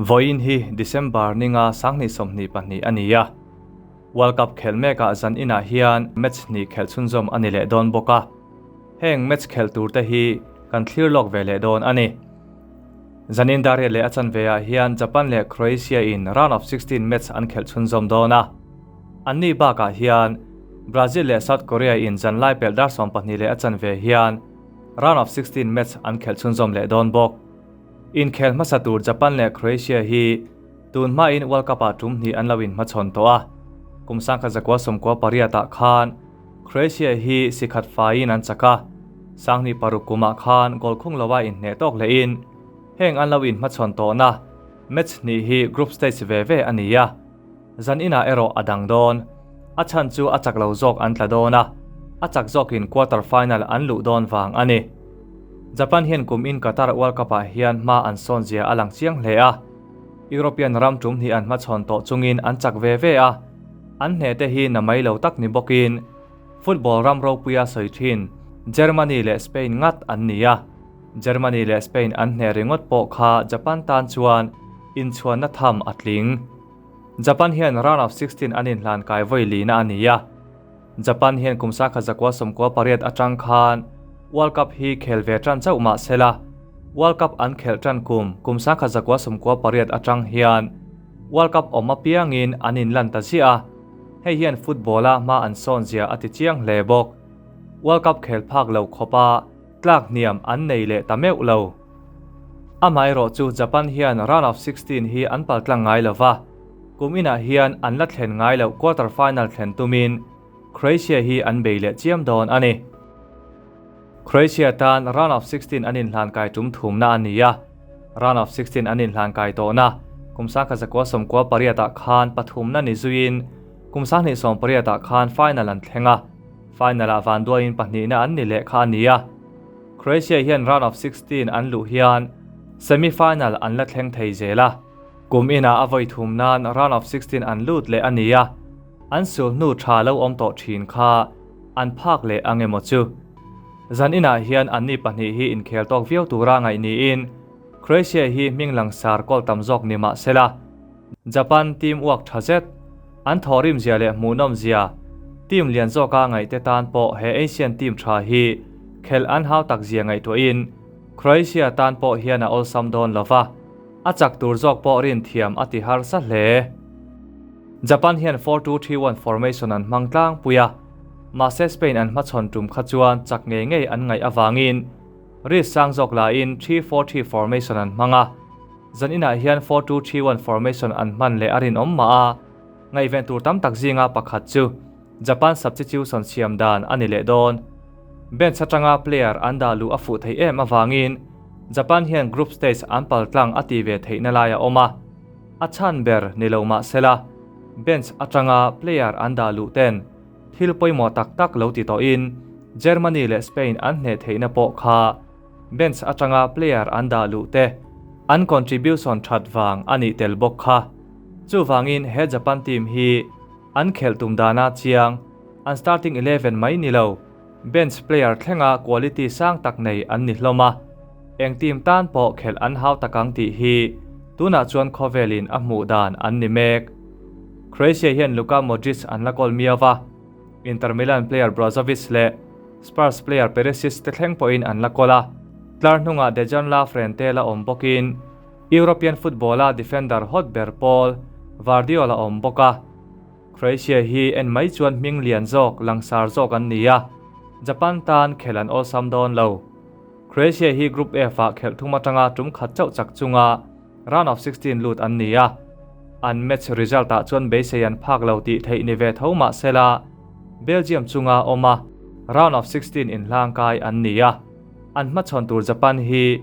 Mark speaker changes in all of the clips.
Speaker 1: Vawiin hi December ninga 2022 a ni a. World Cup khelh mekah zan inah hian match hnih khelh chhunzawm a ni leh dawn bawk a. Heng match khelh tur te hi kan thlir lawk ve leh dawn a ni. Zanin dar riat leh a chanve ah hian Japan leh Croatia in round of 16 match an khelh chhunzawm dawn a. Anni bakah hian Brazil leh South Korea in zanlai pelh dar 12 leh a chanve hian round of 16 match an khelh chhunzawm leh dawn bawk. Inkhel hmasa tur Japan leh Croatia hi tun hmain World Cup ah tum hnih an lo inhmachhawn tawh a. Kum 1998 ah khan Croatia hi sikhat faiin an chak a. 2006 kumah khan goal khung loa inhneh tawk lehin heng an lo inhmachhawn tawhna match hnih hi group stage ve ve a ni a. Zan inah erawh a dang dawn. A chhan chu a chak lo zawk an tla dawn a, a chak zawkin quarter final an luh dawn vang a ni. Japan hian kum in Qatar World Cup ah hian hma an sawn zia a lang chiang hle a. European ram tum hnih an hmachhawn tawh chungin an chak ve ve a, an hneh te hi na mai lo tak ni bawkin football ram ropuia sawi thin Germany leh Spain ngat an ni a. Germany leh Spain an hneh ringawt pawh kha Japan tan chuan inchhuanna tham a tling. Japan hian round of 16 an inhlan kai vawi lina a ni a. Japan hian kum 1998 atang khan World Cup hi khel ve tan chauh mah sela. World Cup an khel tan kum kum 1998 atang hian World Cup awm apiangin an inlan ta zia a. Hei hian football a hma an sawn zia a ti chiang hle bawk. World Cup khel phak lo khawpa tlak hniam an nei leh ta meuh lo. Amaherawh chu Japan hian round of 16 hi an paltlang ngai lova. Kum inah hian an la thlen ngai lo quarter final thlen tumin Croatia hi an bei leh chiam dawn a ni. Croatia tan round of 16 an inhlan kai tum thumna a ni a. Round of 16 an inhlan kai tawhna kum 1998 ah khan pathumna ni zuiin kum 2018 ah khan final an thleng a. Final ah van duain pahnihna an ni leh kha a ni a. Croatia hian round of 16 an luh hian semi final an la thleng thei zel a. Kum inah a vawi thum nan round of 16 an lut leh a ni a. An sul hnu tha lo awm tawh thin kha an phak leh ang emaw chu. Zan inah hian an ni pahnih hi inkhel tawk viau tura ngaih niin Croatia hi hming langsar kawl tam zawk ni mah sela. Japan team uak tha zet, an thawrim zia leh hmuhnawm zia, team lian zawka ngaih te tan pawh he Asian team tha hi khel an hau tak zia ngaihtuahin Croatia tan pawh hian a awlsam dawn lova, a chak tur zawk pawh rin thiam a ti harsa hle. Japan hian 4-2-3-1 formation an hmang tlangpui a, mahse Spain an hmachhawn tum kha chuan chak ngei ngei an ngaih awangin risk sang zawk lain 3-4-3 formation an hmang a. Zan inah hian 4-2-3-1 formation an hman leh a rinawm mah a, ngaihven tur tam tak zinga pakhat chu Japan substitution siam dan a ni leh dawn. Bench atanga player an dah luh a fuh thei em awangin Japan hian group stage an paltlang a ti ve theihna lai a awm a. A chhan ber ni lo mah sela, bench atanga player an dah luh ten thil pawimawh tak tak lo ti tawhin Germany leh Spain an hneh theihna pawh kha bench atanga player an dah luh te an contribution that vang a nih tel bawk kha. Chuwangin he Japan team hi an khelh tum dana chiang, an starting 11 mai ni lo, bench player thlenga quality sang tak nei an ni hlawm a. Eng team tan pawh khelh an hau takang tih hi tunah chuan khawvelin a hmuh dan an ni mek. Croatia hian Luka Modric an la kawl miawa, Inter Milan player Brozovic leh Spurs player Perisic te thleng pawhin an la kawl a. Tlar hnungah Dejan Lovren te la awm bawkin European football a defender hot ber pawl Gvardiol a awm bawk a. Croatia hi en mai chuan hming lian zawk langsar zawk an ni a, Japan tan khel an awlsam dawn lo. Croatia hi Group F ah khelh thum atanga tum khat chauh chak chunga round of 16 lut an ni a. An match result ah chuan beisei an phak lo tih theih ni ve tho mah sela, Belgium chunga awm a, round of 16 inhlang kai an ni a. An hmachhawn tur Japan hi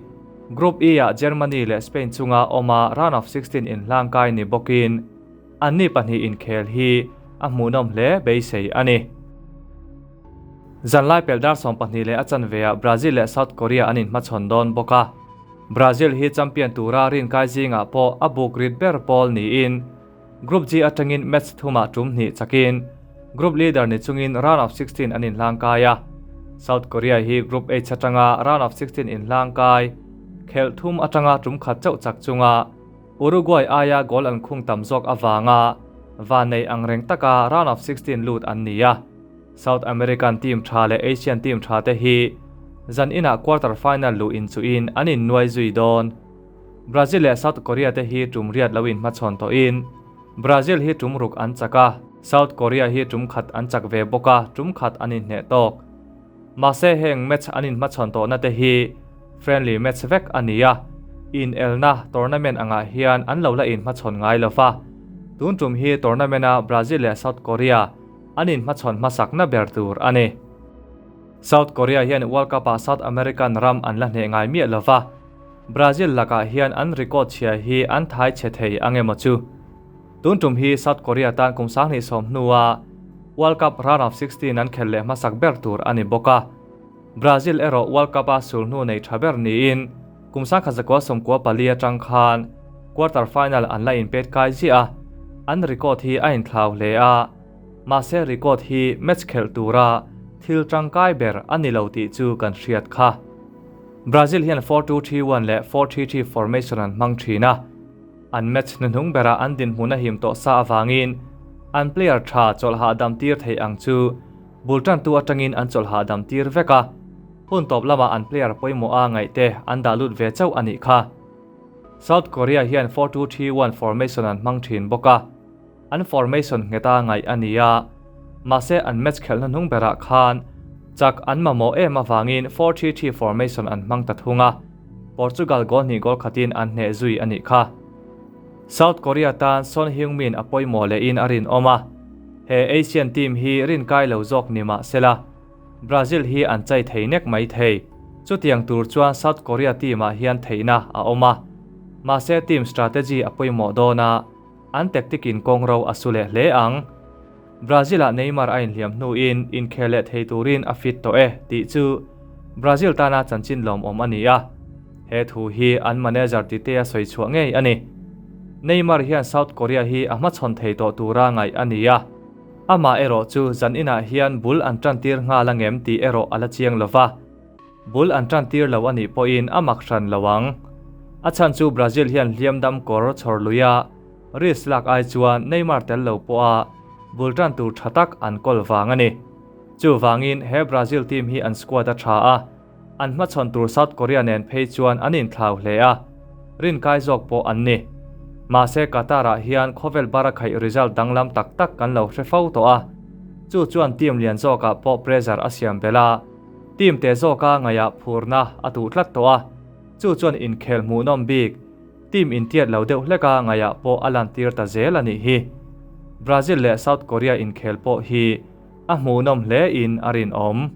Speaker 1: Group E ah Germany leh Spain chunga awm a round of 16 inhlang kai ni bawkin an ni pahnih inkhel hi a hmuhnawm hle beisei a ni. Zanlai pel dar 12 leh a chanve ah Brazil leh South Korea an inhmachhawn dawn bawk a. Brazil hi champion tura rin kai zingah pawh a buk rit ber pawl niin Group G atangin match thumah tum hnih chakin Group leader ni chungin round of 16 an inhlang kai a. South Korea hi Group H atanga round of 16 inhlang kai khelh thum atanga tum khat chauh chak chunga Uruguay aia goal an khung tam zawk avanga vannei angreng taka round of 16 lut an ni a. South American team tha leh Asian team tha te hi zan inah quarter final luh inchuhin an innuai zui dawn. Brazil leh South Korea te hi tum riat lo inhmachhawn tawhin Brazil hi tum ruk an chak a, South Korea hi tum khat an chak ve bawk a, tum khat an inhneh tawk. Mahse heng match an inhmachhawn tawhna te hi friendly match vek a ni a, inelna tournament angah hian an lo la inhmachhawn ngai lo va. Tun tum hi tournament a Brazil leh South Korea an inhmachhawn hmasakna ber tur a ni. South Korea hian World Cup ah South American ram an la hneh ngai miah lo va, Brazil lakah hian an record chhia hi an thai chhe thei ang emaw chu. Tun tum hi South Korea tan kum 2010 hnua World Cup round of 16 an khelh leh hmasak ber tur a ni bawk a. Brazil erawh World Cup a sul hnu nei tha ber niin kum 1994 atang khan quarter final an la inpet kai ziah a, an record hi a inthlau hle a, mahse record hi match khelh tura thil tangkai ber a ni lo tih chu kan hriat kha. Brazil hian 4-2-3-1 leh 4-3-3 formation an hmang thin a, an match hnuhnung berah an dinhmun a him tawh sa avangin an player tha chawlh hahdam tir theih ang chu bul tantu atangin an chawlh hahdam tir vek a, hun tawp lamah an player pawimawh a ngaihte an dah lut ve chauh a nih kha. South Korea hian 4-2-3-1 formation an hmang thin bawk a, an formation ngheta ngaih a ni a, mahse an match khelhna hnung berah khan chak an mamawh em avangin 4-3-3 formation an hmang ta thung a, Portugal goal hnih goal khatin an hneh zui a nih kha. South Korea tan Son Heung-min a pawimawh lehin a rinawm a, he Asian team hi rinkai lo zawk ni mah sela, Brazil hi an chai thei nek mai thei. Chutiang tur chuan South Korea team ah hian theihna a awm a, mahse team strategy a pawimawh dawn a, an tactic in kawng ro a su leh hle ang. Brazil ah Neymar a inhliam hnuin inkhel leh thei turin a fit tawh e tih chu Brazil tana chanchin lawmawm a ni a, he thu hi an manager Tite a sawi chhuah ngei a ni. Neymar hian South Korea hi a hmachhawn thei tawh tura ngaih a ni a, amah erawh chu zan inah hian bul an tantir nghal angem tih erawh a la chiang lova. Bul an tantir lo a nih pawhin a mak hran lo ang. A chhan chu Brazil hian hliam dam kawr chhawr luia risk lak ai chuan Neymar tel lo pawha bul tan tur tha tak an kawl vang a ni. Chuvangin he Brazil team hi an squad a tha a, an hmachhawn tur South Korea nen phei chuan an inthlau hle a, rinkai zawk pawh an ni. Mahse Qatar-ah hian khawvel bara khaih result danglam tak tak kan lo hre fo tawh a, chu chuan team lian zawkah pawh pressure a siam belh a, Team te zawka ngaihah phurna a duh tlat tawh a, chu chuan inkhel hmuhnawm bik, team intiat lo deuh hleka ngaihah pawh a lantir ta zel a nih hi. Brazil leh South Korea inkhel pawh hi a hmuhnawm hle in a rinawm.